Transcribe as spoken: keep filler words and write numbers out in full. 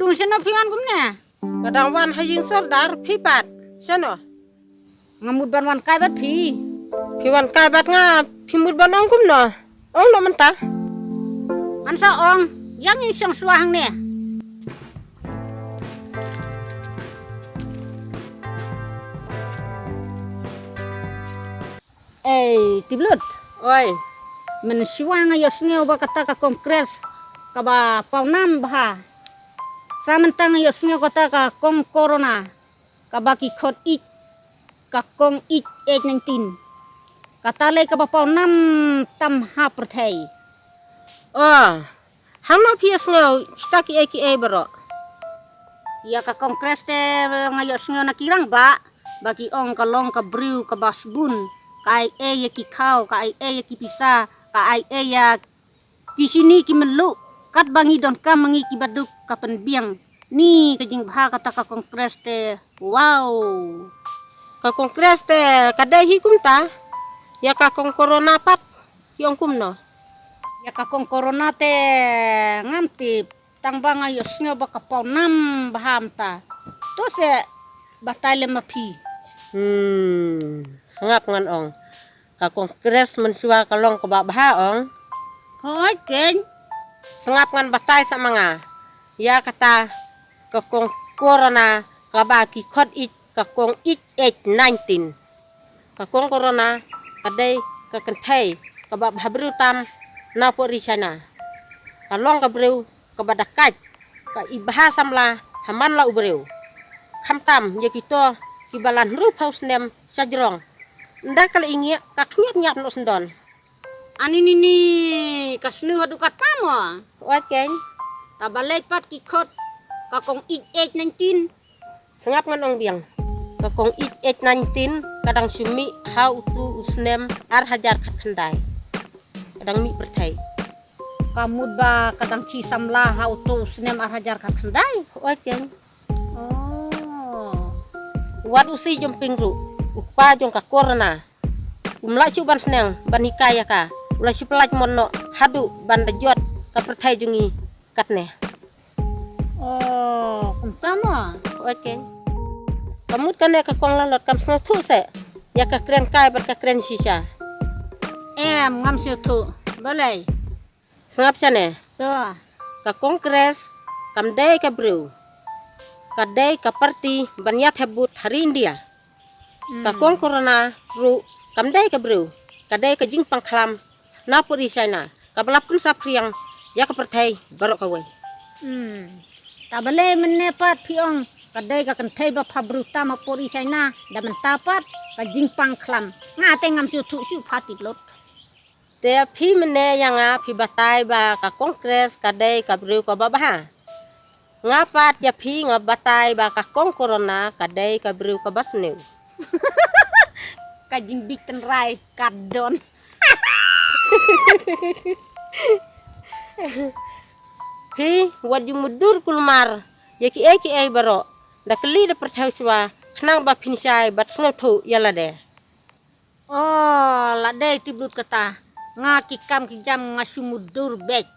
Shano phi wan kumne? Nga dang wan ha ïing sordar, phi pat shano? Nga mut ban wan kai bad phi. Phi wan kai bad nga, phi mut ban ong kumno? Ong noh mynta. Ngan sa ong, ïa ngin shong shuwa hangne. Ei, Tiblut. Oi. Mynshuwa nga ïohsngew ba kata ka Congress kaba pawnam bha. Sa mynta nga ïohsngew kata ka kong corona, kaba ki khot ïeit ka kong ïeit H nineteen. Kata lei kaba pawnam tam ha pyrthei. Oh, hangno phi ïohsngew kita kiei kiei baroh? Ïa ka Congress te nga ïohsngew na ki rangbah ba ki ong ka long ka briew kaba sbun, ka ai ei ïa ki khaw, ka ai ei ïa ki pisa, ka ai ei ïa ki shini ki mynluh, katba ngi donkam ma ngi kiba duk ka pynbiang. Ni ka jingbha kata ka Congress te, wow. Ka Congress te ka dei hi kumta, ïa ka kong corona pat ki ong kumno? Ïa ka kong corona te ngam tip, tang ba nga ïohsngew ba ka pawnam bha mynta. To se batai lem ma phi. Hmm, sngap ngan ong. Ka Congress mynshuwa ka long kaba bha ong. Hooid keiñ. Sngap ngan batai sa ma nga. Ïa kata ka kong corona kaba ki khot ïeit ka kong ïeit H nineteen. Ka kong corona ka dei ka kynthei kaba bhabriew tam na pori China. Ka long ka briew kaba da kait, ka i bha samla ha man la u briew. Khamtam ïa kito kiba la hynriewphew snem sha jrong. Ynda ka la i ngiah ka khñiot ñiap noh syndon. Ani ni ni ka snu haduh katta mo. Wat keiñ. Ta balei pat ki khot ka kong ïeit H nineteen. Sngap ngan ong biang. Ka kong ïeit H nineteen ka dang shu mih ha utu u snem ar hajar khatkhyndai. Ka dang mih pyrthei. Ka mut ba ka dang ki samla ha utu u snem ar hajar khatkhyndai. Wat u Xi Jinping ruh, u kpa jong ka corona, um lah shuh ban sneng ban hikai ïa ka. U la shu pyllait mon noh haduh ban da jot ka pyrthei jong ngi katne. Oh, kumta mo. Wat keiñ. Ka mut kane ka kong lanot kam sngewthuh se ïa ka kren kai bad ka kren shisha. Em, ngam sngewthuh. Balei? Sngap shane. To. Ka Congress kam dei ka briew. Ka dei ka parti ban ïathep vote ha ri India. Ka kong corona ruh kam dei ka briew. Ka dei ka jingpang khlam na puri China kaba la pynsaphriang ïa ka pyrthei baroh kawei. Hmm. Ta balei mynne pat phi ong ka dei ka kynthei ba pha briew tam ha puri China, da mynta pat ka jingpang khlam. Nga te ngam sngewthuh shuh pha Tiblut. Te phi mynne ïa nga phi batai ba ka Congress ka dei ka briew kaba bha. Nga pat ïa phi nga batai ba ka kong corona ka dei ka briew kaba sniew. Ka jingbit tynrai ka don. Phi wat jingmudui kulmar ïa kiei kiei baroh, da kylli da pyrthei shuwa khnang ba phin shai bad sngewthuh ïa lade. Oh, la dei Tiblut kata. Nga ki kam ki jam nga shu mudui beit.